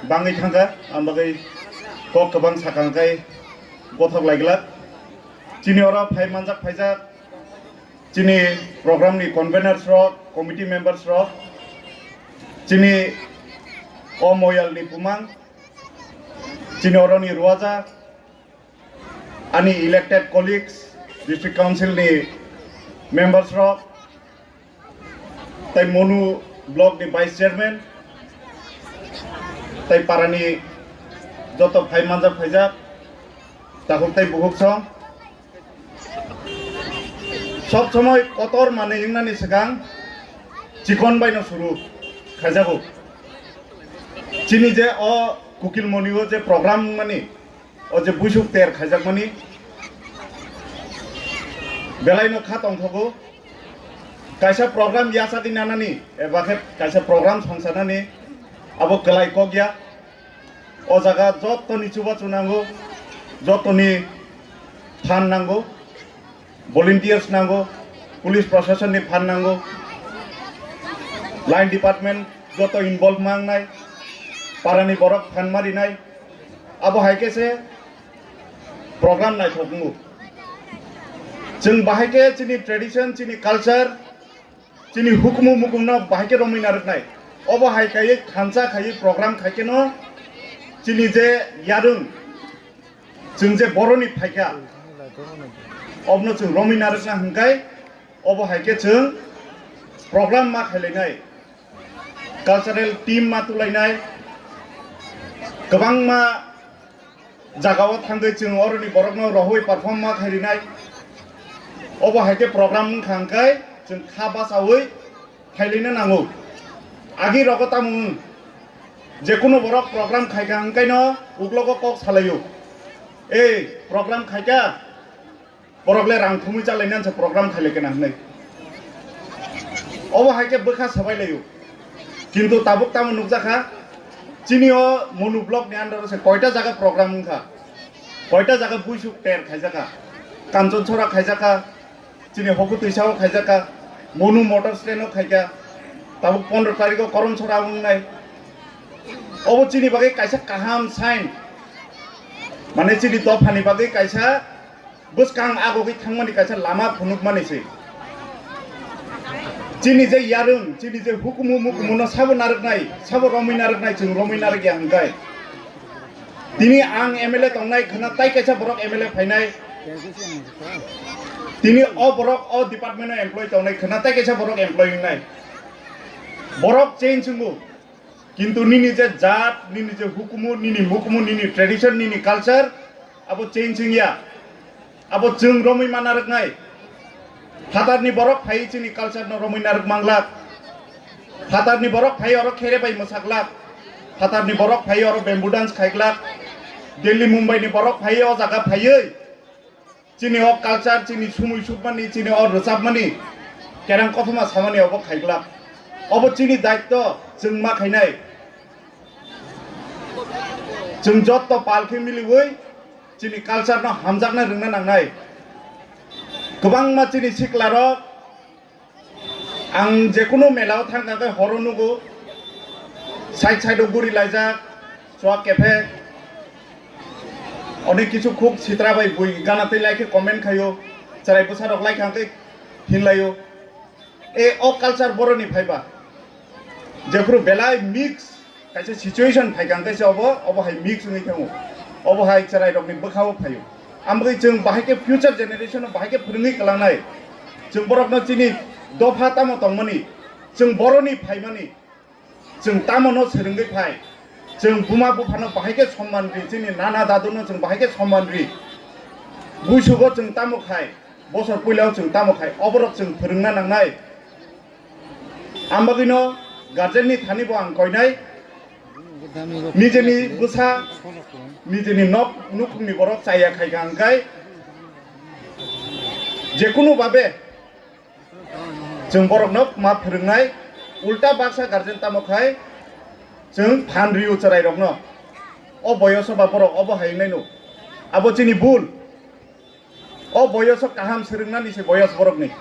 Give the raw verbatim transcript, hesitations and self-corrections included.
bangwi thangkha, ang bagwi kok kwbang sakang kai gothok laiglak. Chini oro phai manjak phaijak chini program ni conveners rok, committee members rok, chini o moyal ni bumang, chini oro ni ruaja, ani elected colleagues, district council ni members rok, tai Monu block ni vice chairman, tai para ni joto phai manjak phaijak, takhuk tai bukhuk song. Sob somoi kotor manwi wngnani swkang chikon bai no suru khaijago. Chini je o Kukil Moni o je program mani, o je buisuk ter khaijakmani belai no kha tongthogo. Kaisa program yachagwi nanani eba khe kaisa program songsanani abo kwlai kok ya. O jaga jottoni chubachu nango, jottoni phan nango. Volunteers nango, police proshasonni phan nango, line department joto involve ma wngnai, parani borok phan ma rinai, abo hai khe se program naithok wngo. Chwng bahai khe chini tradition, chini culture, chini hukumu mukumno bahai khe romwi narwknai. Obo hai khaiwi khansa khaiwi program khai kheno chini je yarwng, chwng je boroni phaikha, obno chwng romwi narwkna hwnkhe, obo hai khe chwng program ma khailainai, cultural team ma tulainai, kwbangma jagao thangwi chwng oroni borokno rohoi perform ma khairinai. Obo hai khe program wngkha hwnkhe chwng kha bachaui phailaina nango. Agi rogo tamo wng, jekunu borok program khaikha hwnkhaino uklogo kok salaio, "Ei, program khaikha, borok le rang thumwi chalainani se program khailai kena," hwnwi. Obo hai khe bwkha sabai laio. Kintu tabuk tamo nukjakha, chini o Monu block ni under o se koita jaga program wngkha, koita jaga buisuk ter khaijakha, Kanchonchora khaijakha, chini Hokutwisa o khaijakha, Monu motor stand o khaikha, tabuk pondro tarikh o Koromchora wngnai. Obo chini bagwi kaisa kaham sign, mane chini dophani bagwi kaisa bwskang agogwi thangmani kaisa lama phunukmani se. Chini je yarwng, chini je hukumu mukumuno sabo narwknai, sabo romwi narwknai, chwng romwi narwkya hwnkhe. Tini ang M L A tongnai khwna tai kaisa borok M L A phainai. Tini o borok o department o employee tongnai khwna tai kaisa borok employee wngnai. Borok change wngo. Kintu nini je jat, nini je hukumu, nini mukumu, nini tradition, nini culture, abo change wngya. Abo chwng romwi ma narwknai. Phatarni borok phaiwi chini culture no romwi narwk manglak. Phatarni borok phaiwi oro khere bai mwsaklak. Phatarni borok phaiwi oro bamboo dance khaiglak. Delhi, Mumbai ni borok phaiwi o jaga phaiwi chini o culture, chini sumui sukmani, chini o rwchapmani, kerang kothoma samani obo khaiglak. Obo chini daitto, chwng ma khainai. Chwng jotto pal khe miliui chini culture no hamjakna rwngna nangnai. Kwbangma chini siklarok, ang jekunu mela o thangkha khe horo nugo, side side o guri laijak, chuak kephek, onek kisu khuk sitra bai bui gana tei lai khe comment khaio, chwrai bwsa rok lai kha khe hinlaio. E o culture boroni phaiba, jephuru belai mix, kaisa situation phaikha hwnkhe se obo, obo hai mix wngwi thango. Obo hai chwrairokni bwkhao phaio. Amogwi chwng bahai khe future generation no bahai khe phwrwngwi kwlangnai. Chwng borokno chini dopha tamo tongmani, chwng boroni phaimani, chwng tamo no swrwngwi phai. Chwng buma buphano bahai khe somman ri, chini nana daduno chwng bahai khe somman ri. Buisugo chwng tamo khai, bosor puilao chwng tamo khai, oborok chwng phwrwngna nangnai. Ambagwino guardian ni thani bo ang koinai, nijeni bwsa, nijeni nok nukhungni borok chaya khaikha hwnkhe, jekunu babe chwng borokno ma phwrwngnai, ulta baksa guardian tamo khai chwng phan rio chwrairokno. O boyoso ba borok obo hai wngnai no, abo chini bul. O boyoso kaham swrwngnani se boyos borokni.